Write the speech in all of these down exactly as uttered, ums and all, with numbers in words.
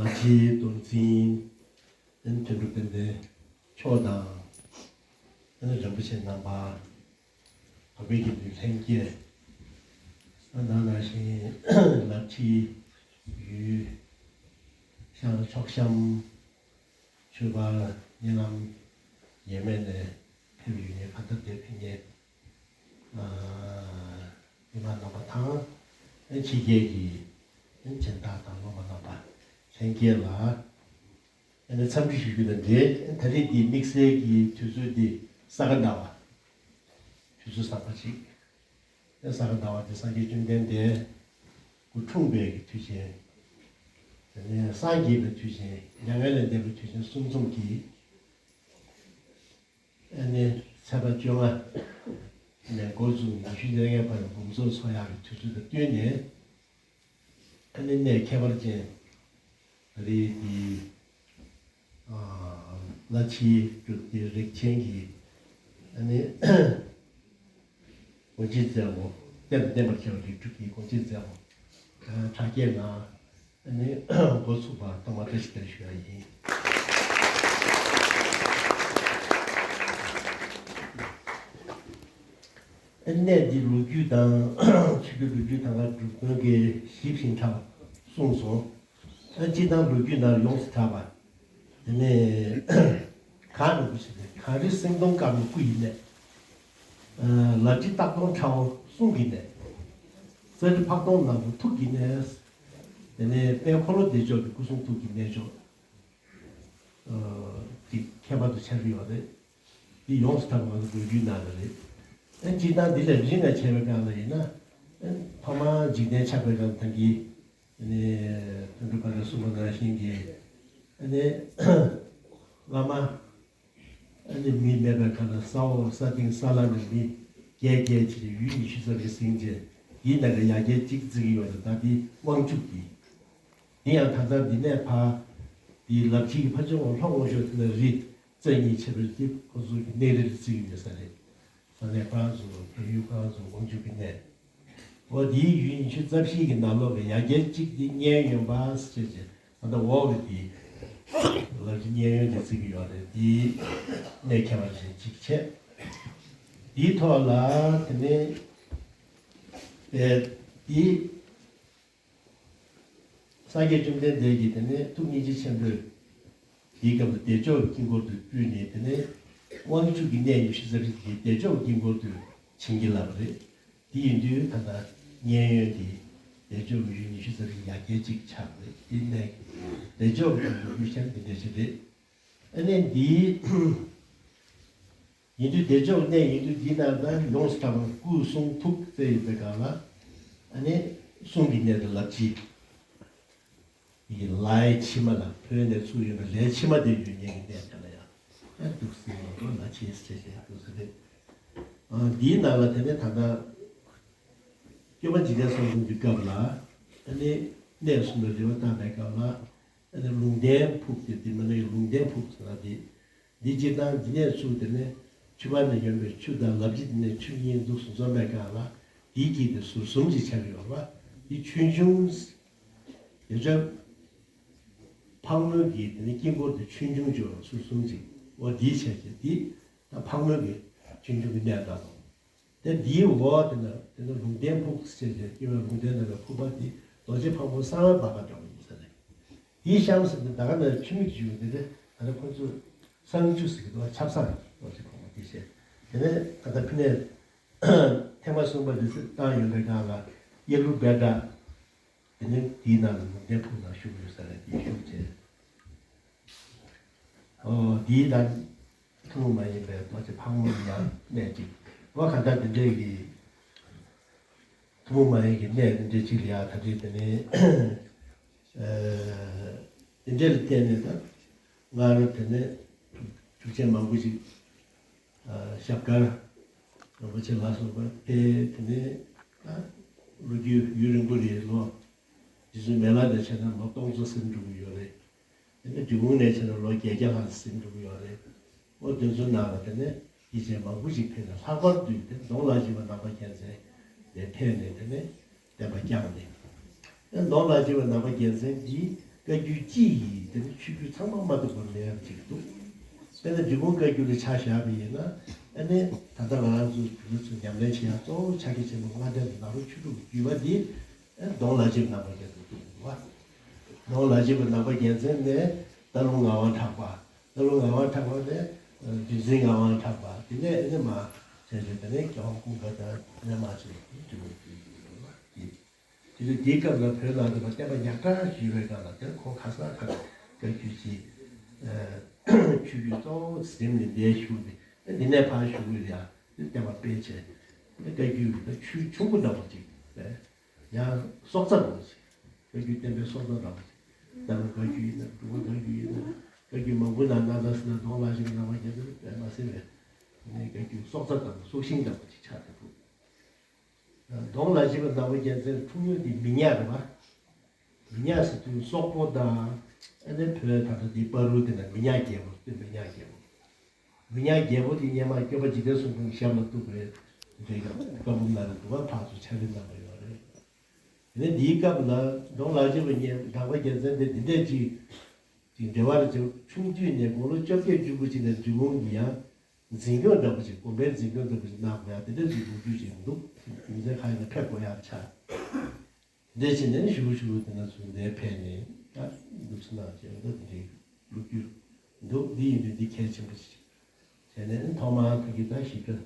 ལ་ཕྱིའི་གཏོར་འཛིན། དོན་གྲུབ་དཔལ་ལྡན་མཆོག་དང་། རིན་པོ་ཆེ་རྣམ་པ། བོད་པའི་དགེ་འདུན་ལྷན་རྒྱས། ད་ནང་བཞིན་ལ་ཕྱིའི་ཡུལ། ཤང་ཕྱོགས་གཤམ། ཆོས་པ་མཉན་ལམ་ཡས་མས་ནས་ཕེབས་ཡོད་མཁན། གང་ལྟར་དེ་ཕེབས་མཁན་མི་མང་རྣམ་པ་དང་། ཕྱི་རྒྱལ་གྱི་སྦྱིན་བདག་དང་སློབ་མ་རྣམ་པ་ལྷན་རྒྱས་ལ་འཚམས་འདྲི་ཞུ་རྒྱུ་དང་འབྲེལ། ད་རེས་འདི་དམིགས་བསལ་གྱི་དུས་ཚོད་འདི་ས་ག་ཟླ་བ། དུས་ཚོད་གསར་པ་ཅིག་ས་ག་ཟླ་བ་འདི་སངས་རྒྱས་བཅོམ་ལྡན་འདས་སྐུ་འཁྲུངས་པའི་གི་དུས་ཆེན། དེ་ནས་སངས་རྒྱས་པའི་དུས་ཆེན། མྱ་ངན་ལས་འདས་པའི་དུས་ཆེན་གསུམ་འཛོམས་ཀྱི། ཨ་ནི་ཚེས་པ་བཅོ་ལྔ་ནས་འགོ་བཙུགས་ཉི་ཤུ་རྩ་ལྔའི་བར་འབུམ་ཚོགས་འཚོགས་ཡག་གི་དུས་ཚོད་དང་བསྟུན་ནས། ཨ་ནི་གནས་ཁྱད་པར་ཅན་རེད། དེ་ལ་ཕྱིའི་སྒྲུབ་སྡེ་རིགས་ཆེན་གྱི་ཨ་ནི་སྒོ་འབྱེད་མཛད་སྒོ། བསྟན་དང་བསྟན་པར་བྱ་བའི་རིགས་དྲུག་གི་སྒོ་འབྱེད་མཛད་སྒོ་དྲ་རྒྱའི་ནང་ཨ་ནི་འགོ་ཚུགས་པར་ཐོག་མར་བཀྲ་ཤིས་བདེ་ལེགས་ཞུ་ཡ་ཡིན། ཨ་ནི་གནས་འདི་ལོ་རྒྱུས་དང་ཆོས་བརྒྱུད་ལོ་རྒྱུས་དང་སྒྲུབ་དཔོན་གྱིས་ཞིབ་ཅིང་ཕྲ་བ་གསུངས་སོང་། ཨ་སྤྱིར་བཏང་ལོ་རྒྱུས་ནང་ཡོངས་སུ་གྲགས་པ། དེ་ནས་གངས་རིན་པོ་ཆེ་ནས། གངས་རི་སེང་གདོང་དཀར་མོ་སྐུ་ཡི་གནས། ལ་ཕྱི་སྟག་གདོང་ཁྲ་བོ་གསུང་གི་གནས། ཙ་རི་ཕག་གདོང་ནག་པོ་ཐུགས་ཀྱི་གནས། དེ་ནས་དཔལ་འཁོར་ལོ་བདེ་མཆོག་གི་སྐུ་གསུང་ཐུགས་ཀྱི་གནས་མཆོག་ཅིག་ཁྱད་པར་དུ་ཆགས་ཀྱི་ཡོད་རེད། འདི་ཡོངས་སུ་གྲགས་པ་ང་ཚོ་ལོ་རྒྱུས་ནང་ལ་རེད། ཨ་སྤྱིར་བཏང་འདི་ལས་རིང་ལ་བྱས་པའི་སྒང་ལ་ཡིན་ན། ཨ་ཐོག་མར་འཇིག་རྟེན་ཆགས་པའི་སྒང་ཐང་གི། ཨ་ནི་དོན་གྲུབ་དཔལ་ལྡན་གསུངས་པ་ནང་བཞིན་གྱི། ཨ་ནི་བླ་མ། ཨ་ནི་མི་མེད་པའི་ཁ་ལ་ས་འོག་ས་སྟེང་ས་བླ་ནས་མི་བརྒྱད་བརྒྱད་བྱས་ཡུལ་ཉི་ཤུ་རྩ་བརྒྱད་ཟིན་རྗེས། འདིའི་ནང་གི་ཡ་གྱལ་གཅིག་བརྩི་གི་ཡོད་རེད། ད་འདི་དབང་ཕྱུག་གི། འདི་ཡང་ད་ལྟ་འདི་ནས་ཕར་འདི་ལ་ཕྱི་གི་ཕ་ཆུང་བ་ལྷོ་ངོས་ཕྱོགས་དེ་ལ་རི་རྩེ་གཉིས་ཕྱེ་བའི་དེ་ཁོ་ཚོ་གི་གནས་རི་ལ་བརྩི་གི་ཡོད་ས་རེད། ས་གནས་ཁོ་རང་ཚོ་བལ་ཡུལ་ཁོ་རང་ཚོ་དབང་ཕྱུག་གི་གནས། འོ་དེའི་ཡུལ་ཉི་ཤུ་རྩ་བཞི་གི་ནང་ལོགས་ཀྱི་ཡ་གྱལ་གཅིག་དེ་མཉན་ཡོད་པ་ཟེར་བྱས། ད་ལྟ་འོག་གི་དེ་ལ་ཕྱི་མཉན་ཡོད་དེ་བརྩི་གི་ཡོད་རེད། དེའི་གནས་ཁྱད་པར་ཅན་གཅིག་བྱས། དེའི་ཐོག་ལ་དེ་ནས་པའི་དེའི་སངས་རྒྱས་བཅོམ་ལྡན་འདས་ཀྱིས་དེ་ནས་ཐུགས་སྙིང་རྗེ་ཆེན་པོས་དེའི་སྐབས་ལ་བདེ་མཆོག་དཀྱིལ་འཁོར་དུ་སྤྲུལ་ནས། དེ་ནས་དབང་ཕྱུག་གི་གནས་ཉི་ཤུ་རྩ་བཞི་དེ་བདེ་མཆོག་དཀྱིལ་འཁོར་དུ་བྱིན་གྱིས་བརླབས་པ་རེད། དེ་ཡིན་དུས་ད་ལྟ་མཉན་ཡོད་དེ་བདེ་མཆོག་གི་ཡུལ་ཉི་ཤུ་རྩ་བཞི་ཡ་གྱལ་གཅིག་ཆགས་པ་རེད། དེ་ནས་བདེ་མཆོག་གི་ཡུལ་ཆགས་དེ་འདྲ་ཞིག་རེད། ཨ་ནི་འདིའི་ཡིན་དུས་བདེ་མཆོག་གནས་ཡིན་དུས་འདི་ནང་ད་ཡོངས་སུ་གྲགས་པ་སྐུ་གསུང་ཐུགས་བརྩེགས་ཡོད་པའི་སྒང་ལ། ཨ་ནི་གསུང་གི་གནས་དེ་ལ་ཕྱི། ཡི་ལའི་ཕྱི་མ་ལ་བོད་ནས་ཚུར་ཡོང་བའི་ལའི་ཕྱི་མ་དེ་ཡོད་མཁན་གྱི་གནས་དེ་ལ་ཡང་ཨ་འདུག་སེ་ཡོད་ལ་ཕྱི་ཟེར་བྱས་འདུག་སེ་རེད། ཨ་འདིའི་ནང་ལ་དེ་ནས་ད་ལྟ་སྐྱོབ་པ་འཇིག་རྟེན་གསུམ་མགོན་གྱི་སྐབས་ལ། ཨ་ནི་གནས་གསུམ་ལ་རེ་བ་བཏང་བའི་སྐབས་ལ། ཨ་ནི་ལུང་བསྟན་ཕུག་དེ། དེ་མ་ནི་ལུང་བསྟན་ཕུག་ཟེར་ན་དེ། འདི་སྤྱིར་བཏང་འདི་ནས་ཚུར་དེ་ནས་ཆུ་བར་ནས་ཡོང་བའི་ཆུ་དང་ལ་ཕྱི་དེ་ནས་ཆུ་གཉིས་འདུག་སེ་འཛོམས་པའི་སྒང་ལ་དེའི་དཀྱིལ་དེ་ཟུར་གསུམ་ཅིག་ཆགས་ཀྱི་ཡོད་རེད་པ། དེ་ཆོས་འབྱུང་། དེ་ཚོ་ཕག་མོའི་གི་དེ་ནས་དཀྱིལ་འཁོར་དེ་ཆོས་འབྱུང་ཅིག་ཡོད་རེད། ཟུར་གསུམ་ཅིག་འོ་དེའི་ཆ་ཤས་དེ་ད་ཕག་མོའི་གི་ཆོས་འབྱུང་གི་གནས་འདྲ་དང་། དེ་འདིའི་འོག་དེ་ན་དེ་ན་ལུང་བསྟན་ཕུག་ཟེར་བྱས་སྐྱེ་བའི་ལུང་བསྟན་ནང་ལ་ཕུག་པ་དེ་རྡོ་རྗེ་ཕག་མོ་གསང་བའི་སྦ་ག་འདྲ་བོ་ཡིན་ས་རེད། དེའི་གཤམ་ཟེར་ནས་ད་ག་ནས་ཆུ་མིག་ཅིག་ཡོད། དེ་ནས་ད་ནི་ཁོ་ཚོས་གསང་ཆུ་ཟེར་གྱི་འདུག་བ། ཆབ་གསང་རྡོ་རྗེ་ཕག་མོ་དེ་བྱས། དེ་ནས་ད་ལྟ་ཕི་ནས་ཐེངས་མ་གསུམ་པ་དེ་ཚོས་བཏང་ཡོད་པའི་སྒང་ལ་གཡས་ལུགས་སྦལ་བྲག་དེ་ནས་དེའི་ནང་ལ་ལུང་བསྟན་ཕུག་ནང་བཞུགས་ཡོད་ས་རེད། དེའི་བཞུགས་བྱས། ཨོ་དེའི་ནང་ ཐུན་མོང་མ་ཡིན་པའི་མ་ཚད་ཕག་མོ་ཡང་གནས་ཅིག་འོ་ག་ད་དེ་འདྲས་ཀྱི་ཐུན་མོང་མ་ཡིན་གྱི་གནས་དེ་འདྲས་ཅིག་ལ་ཡ་ད་དེ་དེ་ནས་དེ་འདྲས་ལ་བརྟེན་ནས་ད་སྔར་དེ་ནས་ཐུགས་ཆེན་མང་པོ་ཞིག་ཞབས་དཀར་རིན་པོ་ཆེ་ལ་སོགས་པ་དེ་དེ་ནས་ད་ལོ་རྒྱུས་ཡུན་རིང་པོ་རེད། ལོ་རྗེ་བཙུན་མི་ལ་ནས་བྱས་ན་ལོ་སྟོང་ཚོ་ཟིན་འགྲོ་གི་ཡོད་རེད། དེ་ནས་འབྲི་གུང་ནས་བྱས་ན་ལོ་བརྒྱད་བརྒྱ་ལྷག་ཟིན་འགྲོ་གི་ཡོད་རེད། འོ་དེ་ཚོའི་ནང་ལ་དེ་ནས་སྐྱེས་ཆེན་མང་པོ་ཞིག་ཕེབས་ནས་ལྷག་པར་དུ་དེ་ནས་གདོང་ལ་བཞི་པ་ནང་པ་རྒྱལ་མཚན་དེ་ཕེབས་ནས་དེ་ནས་བསྟན་པ་བསྐྱངས་ནས། དེ་གདོང་ལ་བཞི་པ་ནང་པ་རྒྱལ་མཚན་གྱི་བཀའ་བརྒྱུད་སྤྱི་ཡི་དེ་ནས་ཆོས་བརྒྱུད་ཚང་མ་མ་གཏོགས་པར་མེད་པ་ཅིག་འདུག་དཔེར་ན་འབྲི་གུང་བཀའ་བརྒྱུད་ལ་ཆ་བཞག་པ་ཡིན་ན་ཨ་ནི་ད་ལྟ་ང་རང་ཚོ་བོད་ཚོ་ཉམས་ལེན་བྱེད་ཡག་གཙོ་བོ་ཆགས་ཀྱི་ཆེན་པོ་ལྔ་ལྡན་གྱི་ནང་ལོགས་ཆོས་དྲུག་གི་བརྒྱུད་པ་འདི་གདོང་ལ་བཞི་པ་ནང་པ་རྒྱལ་མཚན་འདུག་གདོང་ལ་བཞི་པ་ནང་པ་རྒྱལ་མཚན་ནས་སྟག་ལུང་ངག་དབང་གྲགས་པ། སྟག་ལུང་ངག་དབང་གྲགས་པ་ནས་བདུད་འཛིན་ངག་དབང་གྲགས་པ། དེ་ནས་ཨེ་ནི་མ་བྱས་བྱས་དེ་ནས་རྒྱལ་དབང་ཀུན་དགའ་དང་ཨེ་ནི་མ་བྱས་དེ་འདུག་གདོང་ལ་བཞི་པ་ཡིན་པ་ལ་དེ། དེ་དུས་དེའི་སྐབས་ལ་བོད་ནང་དུ་བསྟན་པ་ཉག་ཕྲ་ཞིག་ཡོད་པའི་སྐབས་ལ་དེར་ཁོང་ཁ་སང་ཁ་བཀའ་བརྒྱུད་ཀྱི་ཆོས་བརྒྱུད་གཙོ་བོ་ཟིན་ནས་འདས་ཞུགས་ནས་འདི་ནས་ཕར་ཞུགས་ཡོད་ཡ། དེ་བསྟན་པ་སྤེལ་བྱས་བཀའ་བརྒྱུད་ཀྱི་ཆོས་ཆུང་ངུ་འདྲ་བོ་ཅིག་རེད། ཡང་སྲོག་རྩ་འདྲ་བོ་ཅིག་བཀའ་བརྒྱུད་བསྟན་པའི་སྲོག་རྩ་འདྲ་བོ་ཅིག་རྟ་ལོ་བཀའ་བརྒྱུད་ཡིན་ན་འབྲུག་པ་བཀའ་བརྒྱུད་ཡིན་ན་བཀའ་བརྒྱུད་མང་པོ་ནང་ན་ད་ཟིན་ན་གདོང་ལ་ཞིག་ནང་པ་རྒྱལ་ཚབ་དཔེ་མ་ཟིན་པས་ནས་བཀའ་བརྒྱུད་སྲོག་རྩ་དང་སྲོག་ཤིང་འདྲ་བོ་ཅིག་ཆགས་ཀྱི་འདུག་གདོང་ལ་བཞི་པ་ནང་པ་རྒྱལ་མཚན་འཁྲུངས་ཡུལ་འདི་མི་ཉག་རེད་པ། མི་ཉག་ཟེར་དུས་སོག་པོ་དང་ཨ་ནི་བོད་ད་ལྟ་འདི་བར་དུ་དེ་ན་མི་ཉག་རྒྱལ་པོ་སྟོད་མི་ཉག་རྒྱལ་པོ། མི་ཉག་རྒྱལ་པོ་དེ་སྔོན་མ་སྐྱོབ་པ་འཇིག་རྟེན་གསུམ་མགོན་གྱི་ཞབས་ལ་གཏུགས་པའི་འདྲེ་ག་བཀའ་འབུམ་ནང་ལ་འདུག་པ་ཕར་ཚུར་ཕྱག་ལས་གནང་བ་ཡོད་རེད། དེ་ནས་འདིའི་སྐབས་ལ་གདོང་ལ་བཞི་པ་ཉིད་ནང་པ་རྒྱལ་མཚན་དེ་འདི་འདྲས་ཅིག་ཅིག་འབྲེལ་བ་རེ་བྱུང་། ཆུང་དུས་ནས་དགུང་ལོ་བཅོ་བརྒྱད་བཅུ་དགུ་ཅིག་ནས་འབྲི་གུང་གི་ཡང་འཛིན་སྐྱོང་འདྲ་པོ་ཅིག་དགོན་པའི་འཛིན་སྐྱོང་འདྲ་པོ་ཅིག་གནང་དགོས་ཡ་དེ་འདྲ་ཅིག་ལོ་རྒྱུས་ཅིག་འདུག་རྒྱུ་མཚན་ཁ་ཡིན་ན་ཕེབས་དགོས་ཡ་ཆགས། འདི་བྱས་ནས་ཞུ་ཞུ་དེ་ན་ཚུར་འདིར་ཕེབས་ནས་ད་འདུག་སེ་གནང་བྱས་འདི་འདྲའི་ལོ་རྒྱུས་འདུག་འདི་ཡིན་དུས་འདི་གལ་ཆེན་པོ་ཞིག་བྱས་ནས་ཐོག་མར་ཕ་གི་ད་ཞིབ་ཕྲ་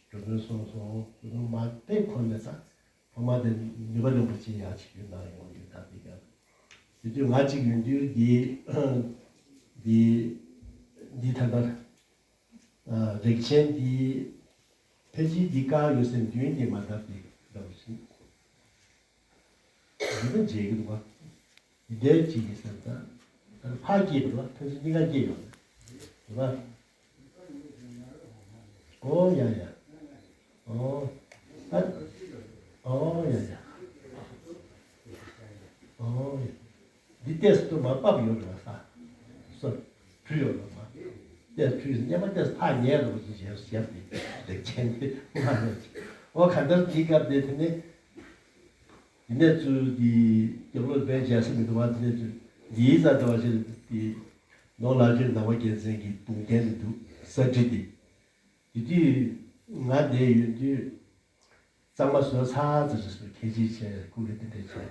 འགྲོ་དོན་སོང་སོང་དུ་མ་དཔེ་འཁོར་ནས་ད་ཐོག་མར་དེ་ནུས་པ་རིན་པོ་ཆེ་ཡག་ཅིག་ཡོད་ན་ཡོང་ཡོད་ད་འདི་ག་དེ་དུས་ང་གཅིག་ཡོང་དུས་འདི་འདི་འདི་ད་ལྟ། རིགས་ཆེན་འདི་ཕལ་ཆེར་འདི་བཀག་ཡོད་ཟེར་མདུན་དེ་མ་དར་ཏེ་འདྲ་བོ་ཞིག་འདི་ལ་མཇལ་གྱི་འདུག་པ། འདི་འདྲའི་ཅིག་ཡིན་ཟེར་ད། ཕར་སྐྱེས་པ་ལ་ཕལ་ཆེར་འདི་ག་སྐྱེས་ཡོད་རེད་པ། ཨོ་ཡ་ཡ། ཨོ། ཨ། ཨོ་ཡ་ཡ། ཨོ་ཡ། འདི་ལྟས་སུ་མ་བབས་ཡོད་རེད་ས། སོ། བྲུས་ཡོད་རེད་མ། ལྟས་བྲུས་སྙེ་མ་ལྟས་ཕར་ཉལ་རོགས་ཀྱི་ཞེས་ཞེས་ཏེ་ལེགས་ཆེན་ཏེ་མ་རེད། ཨོ་ག་འདར་འདི་སྐབས་དེ་དེ་ནས། འདི་ནས་ཚུར་འདི་རྒྱབ་ལོགས་བས་རྒྱལ་ས་མི་འདུག་བ། འདི་ནས་ཚུར་འདིའི་རྩ་འདྲ་བ་ཞིག་འདི་ནོར་ལག་ཆོས་ནང་པ་རྒྱལ་མཚན་གྱི་གདུང་རྟེན་དུ་འདུག་ས་བྲིས་ཏེ། དེ་དུས་ང་བསྡད་ཡོད་དུས། གཙང་མ་བཟོས་ཚར་ཙམ་རེད་ཟེར་ཁས་ཆེ་བྱས་སྐུ་ལས་དེ་འདྲ་བྱས།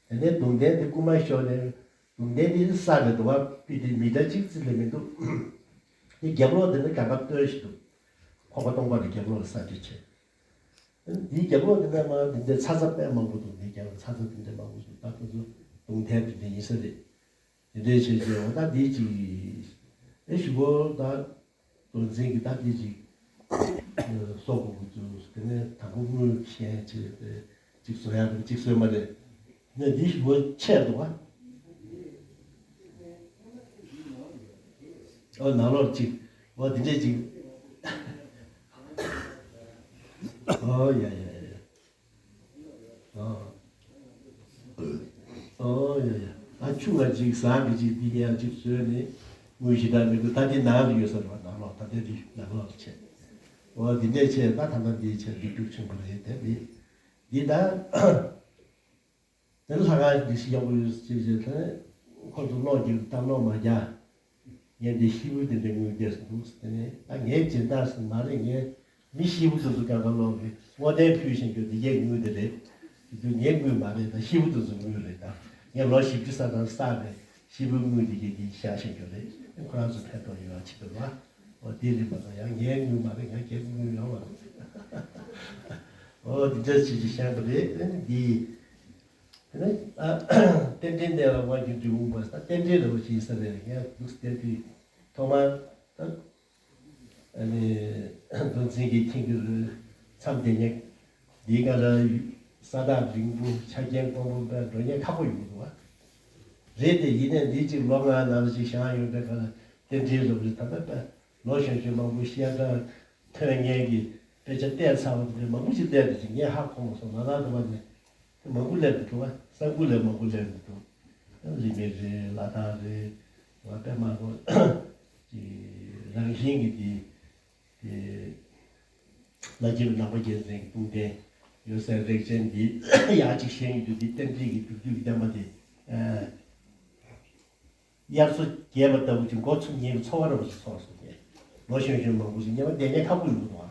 དེ་ནས་གདུང་རྟེན་དེ་རྐུ་མ་ཤོར་ནས་གདུང་རྟེན་དེ་ས་རེད་འདུག་བ། པི་དེ་མི་ཊར་གཅིག་ཙམ་ལས་མི་འདུག་དེ་རྒྱབ་ལོགས་དེ་ནི་ག་པ་སྟོན་ཞིག་འདུག་ཁོག་པ་སྟོང་པ་རེད། རྒྱབ་ལོགས་ལ་ས་འདྲ་བྱས། དེའི་རྒྱབ་ལོགས་དེ་ནས་མ་དེ་འདྲ་ཚ་ཚ་དཔེ་མང་པོ་འདུག་དེའི་རྒྱབ་ལ་ཚ་ཚ་དེ་འདྲ་མང་པོ་འདུག་ད་ཁོ་ཚོ་གདུང་རྟེན་དེ་འདྲ་ཡིན་ས་རེད། དེ་འདྲའི་བྱས་བྱས་འོ་ད་འདི་ཅིག་ཨེ་ཞུ་གོ་ད་དོན་ཚན་གྱི་ད་འདི་ཅིག་སོག་པོ་གི་ཚུལ་དེ་ནས་དང་པོ་དངུལ་ཤན་བྱས་ཏེ་ཅིག་བཟོ་ཡག་རེད་ཅིག་བཟོས་མ་རེད། ནས་འདི་ཞུ་གོ་ཆད་འདུག་ཨ། ཨོ་ནང་ལོགས་ཅིག་ཨོ་དེ་འདྲས་ཅིག་ཨོ་ཡ་ཡ་ཡ། ཨོ། ཨོ་ཡ་ཡ། ཨ་ཆུ་ང་ཅིག་ཟངས་ཀྱི་ཅིག་འདི་ཉལ་ཅིག་བཟོས་ནས་དངུལ་ཞེ་དྲག་མི་འདུག་ད་འདི་ནང་དུ་ཡོད་ས་རེད་བ། ནང་ལོགས་ད་ལྟ་འདི་ནང་ལོགས་ལ་ཆད། ཨོ་འདི་འདྲས་ཆད་ད་ད་ལྟ་འདི་ཆད་འདི་རྒྱུག་ཆེན་པོ་རེད་དེ་འདི། འདི་ད། དེ་ལྷ་ཁང་འདི་ཞིག་ཡག་པོ་ཡོད་ཅེས་བྱས་ཏེ་ཁོ་ཚོ་གློག་ཀྱི་གཏམ་གློག་མ་རྒྱག་ངས་འདི་ཤི་བོ་དེ་འདྲ་དངུལ་རྒྱས་སུ་འདུག་ཟེར་ནས་ད་ངའི་སྦྱིན་བདག་ཟེར་མ་རེད། ངས་མི་ཤི་བོ་དེ་ཚོ་གང་ག་ལོག་གི་བསྔོ་རྟེན་ཕུལ་བཞིན་རྒྱུ་འདི་གའི་དངུལ་དེ་རེད། དེ་དུས་ངའི་དངུལ་མ་རེད། ད་ཤི་བོ་དེ་ཚོ་དངུལ་རེད། ད་ངས་ལོ་བཞི་བཅུ་ས་ཐམ་བསགས་ནས་ཤི་བོའི་དངུལ་འདི་གའི་འདི་བཞག་བཞིན་རྒྱུ་རེད། ཁོ་རང་ཚོ་ཕན་ཐོགས་ཡོད་པ་ཆེད་དུ་ལ། འོ་དེ་རེད་མ་གཏོགས་ཡང་ངའི་དངུལ་མ་རེད། ང་སྒེར་དངུལ་ཡོད་མ་རེད། འོ་འདི་འདྲ་བྱེད་ཀྱི་བཞག་པ་རེད། ཨ་ནི་འདི། དེ་ནས་རྟེན་འབྲེལ་གནས་ལ་དབང་གྱུར་འབྲས་བུ་འབར་ས། རྟེན་འབྲེལ་ལ་འོ་ཞེས་ས་རེད། ངས་འདུག་སྟེ་དུས་ཐོག་མར་ད་ ཨ་ནི་མདོ་འཛིན་གྱི་ཁྱིམ་གྱི་མཚམས་བསྡད་མཁན་འདིའི་སྒང་ལ་ས་ཐག་རིང་པོ་ཆ་རྐྱེན་དཀོན་པོ་པས་འགྲོ་མཁན་ཁག་པོ་ཡོང་གི་འདུག་བ། རེད་དེ་ཡིན་ནའི་འདི་གཅིག་ལོ་ལྔའི་ནང་ལ་ཅིག་བཞེངས་ཡོང་པའི་སྒང་ལ་རྟེན་འབྲེལ་རབ་རེད། ད་ལྟ་པས་ལོ་གཞོན་གཞོན་མང་པོ་བཤད་གྲྭ་ཐོན་མཁན་གྱི་དཔེ་ཆ་བལྟས་ཚར་བ་དེ་འདྲ་མང་པོ་ཅིག་བལྟས་འདུག་ཅིག་ངས་ཧ་གོ་མ་སོང་། ལ་དྭགས་དུ་བ་ནས་དེ་མང་པོ་སླེབས་འདུག་བ། ས་འགུལ་ལས་མང་པོ་སླེབས་འདུག་ལི་མི་རེད། ལ་དྭགས་རེད། ང་པད་མ་ཧོ་ཅིག་རང་བཞིན་གྱི་དེ་དེ་བླ་ཆེན་ནང་པ་རྒྱལ་མཚན་གྱི་སྟོང་རྟེན་ཡོད་སའི་རིགས་ཅན་འདི་ཡག་ཅིག་བཞེངས་ཡོད་དུས། འདི་རྟེན་འབྲེལ་གྱི་སྒྲུབ་བརྒྱུད་ཀྱི་བསྟན་པ་དེ་ཨ་དབྱར་མཚོ་རྒྱས་པ་ལྟ་བུ་ཅིག་འགོ་ཚུགས་མཁན་གྱི་ཚོར་བ་འདྲ་པོ་ཞིག་ཚོར་སོང་ངས། ལོ་གཞོན་གཞོན་མང་པོ་ཞིག་ཉེ་བ་བསྡད་མཁན་ཁག་པོ་ཡོང་གི་འདུག་ཨ།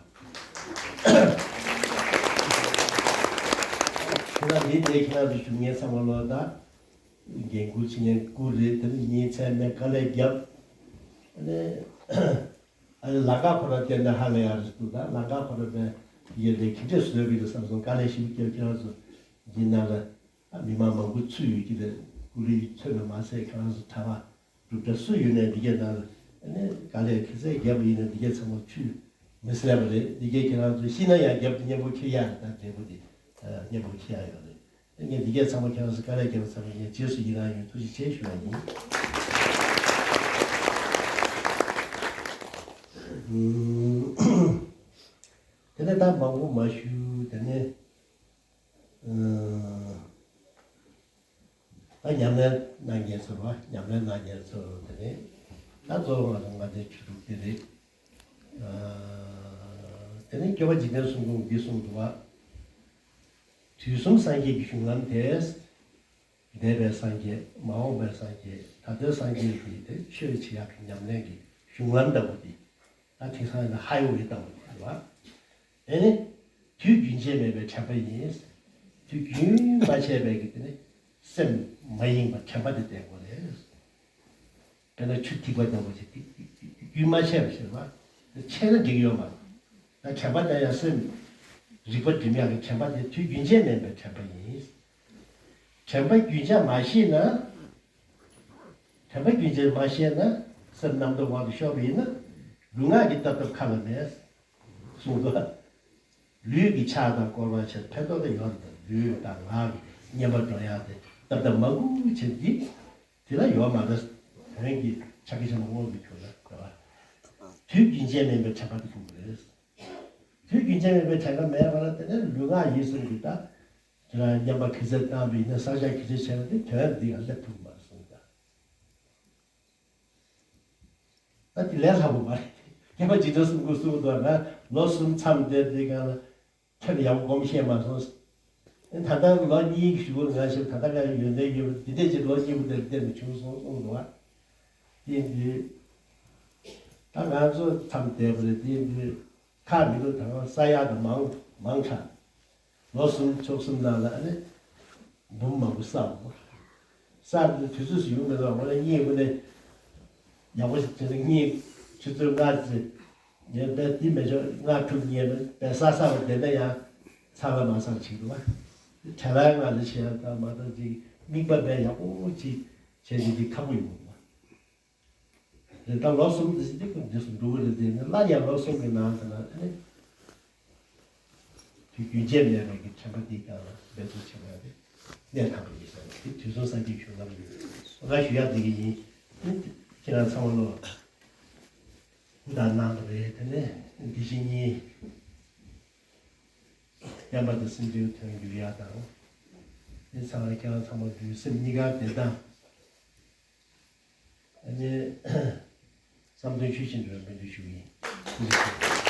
ཁྱེད་རང་འདི་འདྲའི་ཁྱེད་རང་ཚོ་བཞུགས་མཁན་ཚང་མ་ལོ་ད་འགན་འཁུར་བྱེད་མཁན་སྐུ་རེད། དེ་ནི་ཉིན་མཚན་མེད་དཀའ་ལས་བརྒྱབ། ཨ་ནི་ཨ་ནི་ལམ་ཁ་ཁོ་རང་བལྟས་ན་ཧ་ལས་ཡག་རེད་འདུག་ད་ལམ་ཁ་ཁོ་རང་བལྟས་ཡོད་དེ་ག་འདྲས་བཟོས་པ་ཡིན་བསམ་སོང་། དཀའ་ལས་ཞེ་པོ་བརྒྱབ། ཁྱེད་རང་ཚོ་འདི་ནང་ལ་ཨ་མི་མང་མང་པོ་ཚུད་ཡོད་ཀྱི་རེད། སྐུ་ལུས་ཚོད་པ་མ་ཟད་ཁྱེད་རང་ཚོ་གྲྭ་པ་སྒྲུབ་གྲྭ་སུ་ཡོད་ནའི་འདི་གའི་ནང་ཨ་ནི་དཀའ་ལས་ག་ཚད་བརྒྱབ་པ་ཡིན་ན་འདི་གའི་ཚང་མ་ཚུད་མི་སྲིད་པ་རེད། འདི་གའི་ཁྱེད་རང་ཚོ་ཤི་ན་ཡང་རྒྱབ་ཏུ་མཉམ་པོ་འཁྱེར་ཡག་རེད། ད་འབྲས་བུ་འདི་མཉམ་པོ་འཁྱེར་ཡག་ཡོད་རེད། ངས་འདི་གས་ཚང་མ་ཁྱེད་རང་ཚོ་དཀའ་ལས་བརྒྱབ་པ་ཚང་མ་ངས་རྗེས་སུ་ཡི་རང་ཡོད། ཐུགས་རྗེ་ཆེ་ཞུ་བ་ཡིན། དེ་ནས་ད་མང་པོ་མ་ཞུ། དེ་ནས་ཨ་ད་ཉམས་ལེན་གནང་མཁན་ཚོར་བ། ཉམས་ལེན་གནང་མཁན་ཚོར། དེ་ནས་ད་གཙོ་བོ་ང་ཚོ་ང་ཚོའི་ཆོས་ལུགས་དེ་རེད། ཨ་དེ་ནས་སྐྱོབ་པ་འཇིག་རྟེན་གསུམ་མགོན་འདི་གསུངས་འདུག་བ། དུས་གསུམ་སངས་རྒྱས་ཀྱི་གཞུང་ལམ་དེ། འདས་པའི་སངས་རྒྱས། མ་འོངས་པའི་སངས་རྒྱས། ད་ལྟའི་སངས་རྒྱས་ཀྱི་དེ་ཆོས་བྱེད་ཡག་གི་ཉམས་ལེན་གྱི་གཞུང་ལམ་ལྟ་བུ་དེ་ད་དེང་སང་ཡིན་ན་ཧའི་ཝེ་ལྟ་བུ་དེ་རེད་བ། དེ་ནི་དུས་རྒྱུན་ཆད་མེད་པའི་དྲན་པ་ཡིན། དུས་རྒྱུན་མ་ཆད་པའི་གི་དེ་ནི་སེམས་མ་ཡེངས་པ་དྲན་པ་དེ་བསྟེན་དགོས་རེད། དཔེར་ན་ཆུ་ཐིགས་པ་ལྟ་བུ་ཞིག་ཏིག་ཏིག་ཏིག་ཏིག་རྒྱུན་མ་ཆད་པ་ཞིག་རེད་བ། ཆད་ན་འགྲིག་ཡོད་མ་རེད། ད་དྲན་པ་དེ་ཡང་སེམས་རིག་པ་སྒྲིམ་ཡག་གི་དྲན་པ་དེ་དུས་རྒྱུན་ཆད་མེད་པའི་དྲན་པ་ཡིན། དྲན་པ་རྒྱུན་ཆད་མ་ཤེས་ན། དྲན་པ་རྒྱུན་ཆད་མ་ཤེས་ན། སེམས་རྣམ་རྟོག་དབང་དུ་ཤོར་བ་ཡིན་ན། ལུས་ངག་གི་སྟབས་སྟབས་ཁ་ལ་མེད། གསུངས་འདུག་ལུས་ཀྱི་ཆགས་སྡང་སྐོར་བ་ཆེ་ཕན་ཐོགས་དེ་ཡོད་རེད། ལུས་དང་ངག་གི་བསྙེན་པ་སྒྲུབ་ཡག་དེ་སྟབས་སྟབས་མང་པོ་བྱེད་ཀྱི། དེ་ལ་ཡོད་མ་རེད། དོན་གྱི་ཕྱག་གི་ཆེན་པོ་དངོས་ཀྱི་ཁྱོད་ལ་འདྲ་བ། དུས་རྒྱུན་ཆད་མེད་པའི་དྲན་པ་དེ་དགོས་ཀྱི་རེད། དུས་རྒྱུན་ཆད་མེད་པའི་དྲན་པ་མེད་པ་ལ་བརྟེན་ནས་ལུས་ངག་ཡིད་གསུམ་གྱི་ད་དེ་ལ་བསྙེན་པ་ག་ཚད་བཏང་བ་ཡིན་ན། བསགས་སྦྱང་ག་ཚད་བྱས་ན་དེ་དོན་འདི་ལ་སླེབས་ཐུབ་མ་རེད་གསུངས་ཀྱང་། ད་དེ་ལས་སླ་པོ་མ་རེད། སྐྱེས་པ་འཇིག་རྟེན་གསུམ་མགོན་གསུངས་འདུག་ན་ལོ་གསུམ་མཚམས་བསྡད་དེ་གང་ལ། ཁྱོད་ཡག་པོ་སྒོམ་ཤེས་མ་སོང་། ད་ལྟ་ལོ་གཉིས་ཀྱི་གཞུག་གུ་ང་ཞིག་ད་ལྟ་ང་ཡོན་ཏན་ཡོད་པ་འདི་འདྲས་ཀྱི་ལོ་གཉིས་པོ་དེར་བལྟས་ནས་བྱུང་སོང་གསུངས་འདུག་བ། དེ་འདི་ད་ང་ཚོ་མཚམས་བསྡད་པ་རེད། དེ་འདི་ཁག་མི་འདུག་ད་ང་ས་ཡག་དང་མང་མང་དྲགས། ལོ་གསུམ་ཕྱོགས་གསུམ་ནང་ལ་ཨ་ནི་འབུམ་མང་པོ་བསགས་འོང་། བསགས་དེ་དུས་ཚོད་སུ་ཡོང་མི་འདུག་འོ་ན་གཉིད་ཁུག་ནས་ཡག་པོ་ཞིག་བྱས་ནས་གཉིད་ཆུ་ཚོད་ལྔ་ཙམ་ཉལ་བས་དེ་མི་ཆོག་ལྔ་དྲུག་ཉལ་བས་བསགས་བསགས་པ་དེ་འདྲ་ཡང་ཚར་བ་མ་ཚར་ཅིག་འདུག་བ། བྲེལ་བ་ང་ཚོ་བྱས་ཡང་ད་མ་གཏོགས་ཅིག་དམིགས་པ་བས་ཡག་པོ་ཅིག་བྱས་ཏེ་འདི་ཁག་པོ་ཡིན་འདུག་བ། རེད། ད་ལོ་གསུམ་དེ་ཞིག་དེ་ཀུན་རྗེས་སུ་འགྲོ་གི་རེད། དེ་ནི་སླར་ཡང་ལོ་གསུམ་གྱི་ནང་དུ་ན་དེ་ནི་དུས་རྒྱུན་ཆད་མེད་པའི་གི་དྲན་པ་འདི་ཀྱང་འབད་རྩོལ་བྱེད་པ་དེ་གནད་དམ་པ་ཡིན་ས་རེད། དེ་དུས་གསུམ་སངས་རྒྱས་གཞུང་ལམ་ཡིན། ང་ཞུ་ཡག་འདི་གི་ཡིན། ཁྱེད་རང་ཚང་མ་ལོ་ད་གནང་བ་རེད། དེ་ནས་འདི་བཞིན་ཉིད་བསྟན་པ་དང་སེམས་ཅན་དོན་འགྱུར་ཡག་དང་། དེ་ཚང་མ་ཁྱེད་རང་ཚང་མ་ལུས་སེམས་གཉིས་ཀ་བདེ་ཐང་། ཨ་ནི་བསམ་དོན་ཆོས་བཞིན་འགྲུབ་པའི་སྨོན་འདུན་ཞུ་གི་ཡིན།